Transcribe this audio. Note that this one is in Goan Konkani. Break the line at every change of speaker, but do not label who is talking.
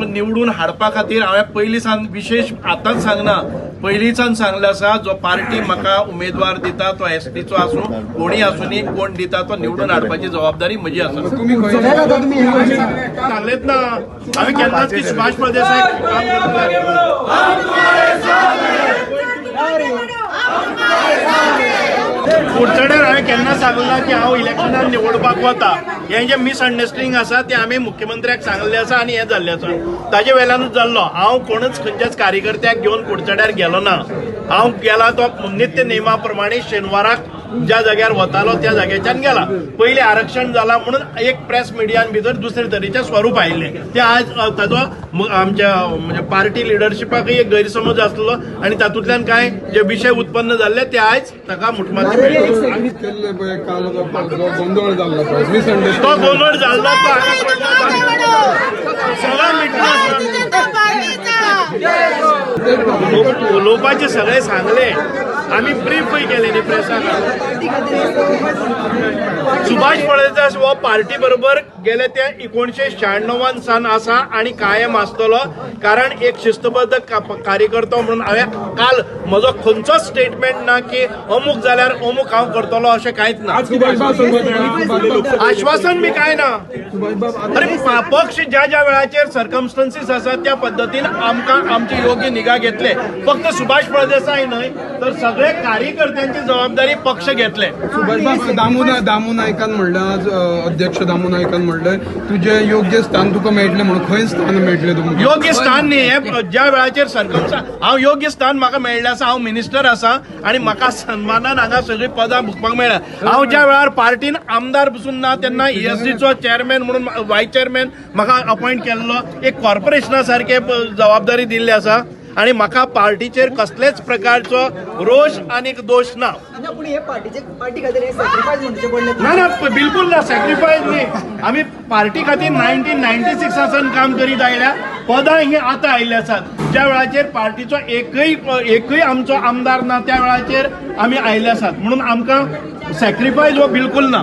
निवडून हाडपा खातीर हांवें पयलीं सावन विशेश आतांच सांगना, पयलींच्यान सांगलें आसा, जो पार्टी म्हाका उमेदवार दिता तो एसटीचो आसूं कोणी आसूं, कोण दिता तो निवडून हाडपाची जबाबदारी म्हजी आसा. सांगलेंच ना हांवें केन्नाच की सुभाष फळदेसाय काम करतले. कुडचड्यार हांवें केन्ना सांगलें ना की हांव इलेक्शनान निवडपाक वता. हें जें मिसअंडरस्टँडींग आसा तें आमी मुख्यमंत्र्याक सांगलें आसा आनी हें जाल्लें आसा, ताजे वेल्यानूच जाल्लो. हांव कोणूच खंयच्याच कार्यकर्त्याक घेवन कुडचड्यार गेलो ना. हांव गेला तो नित्य नेमा प्रमाणे शेनवाराक ज्या जाग्यार वतालो त्या जाग्याच्यान गेला. पयलीं आरक्षण जाला म्हणून एक प्रेस मिडियान भितर दुसरे तरेचें स्वरूप आयिल्लें, तें आज ताजो आमच्या म्हणजे पार्टी लिडरशिपाकय एक गैरसमज आसलो आनी तातूंतल्यान कांय जे विशय उत्पन्न जाल्ले ते आयज ताका मुठमाती मेळ्ळी. तो गोंदळ जाल्लो तो सगळो मिटलो, उलोवपाचें सगळें सांगलें, आमी ब्रीफय केलें न्ही प्रेसाक. सुभाष फळदेसाय हो पार्टी बरोबर गेले ते 1996 सावन आसा आनी कायम आसतलो, कारण एक शिस्तबद्ध कार्यकर्तो म्हणून हांवें काल म्हजो खंयचोच स्टेटमेंट ना की अमूक जाल्यार अमूक हांव करतलो अशें कांयच ना, आश्वासन बी कांय ना. अरे पक्ष ज्या ज्या वेळाचेर सर्कमस्टन्सीस आसा त्या पद्दतीन आमकां आमची योग्य निगा घेतले. फक्त सुभाष फळदेसाय न्हय तर सगळे कार्यकर्त्यांची जबाबदारी पक्ष घेतले.
दामू नायकान म्हणलें आज, अध्यक्ष दामू नायकान म्हणलें तुजें योग्य स्थान तुका मेळटलें म्हणून, खंय स्थान मेळटलें तुमकां?
योग्य स्थान न्ही, हें ज्या वेळाचेर सरकमस्टन्स हांव योग्य स्थान म्हाका मेळ्ळें आसा. हांव मिनिस्टर आसा आनी म्हाका सन्मानान हांगा सगळीं पदां भोगपाक मेळ्ळ्या. हांव ज्या वेळार पार्टीन आमदार पसून ना तेन्ना ESDचो चेअरमॅन म्हणून वायस चेअरमॅन म्हाका अपॉयंट केल्लो, एक कॉर्पोरेशना सारके जबाबदारी दिल्ली आसा आनी म्हाका पार्टीचेर कसलेच प्रकारचो रोष आनी दोश ना. ना ना बिलकुल ना, सॅक्रिफायस न्ही. आमी पार्टी खातीर 1996 सावन काम करीत आयल्या, पदां ही आतां आयिल्ली आसात. ज्या वेळाचेर पार्टीचो एकूय आमचो आमदार ना त्या वेळाचेर आमी आयिल्ले आसात, म्हणून आमकां सॅक्रिफायस हो बिलकुल ना.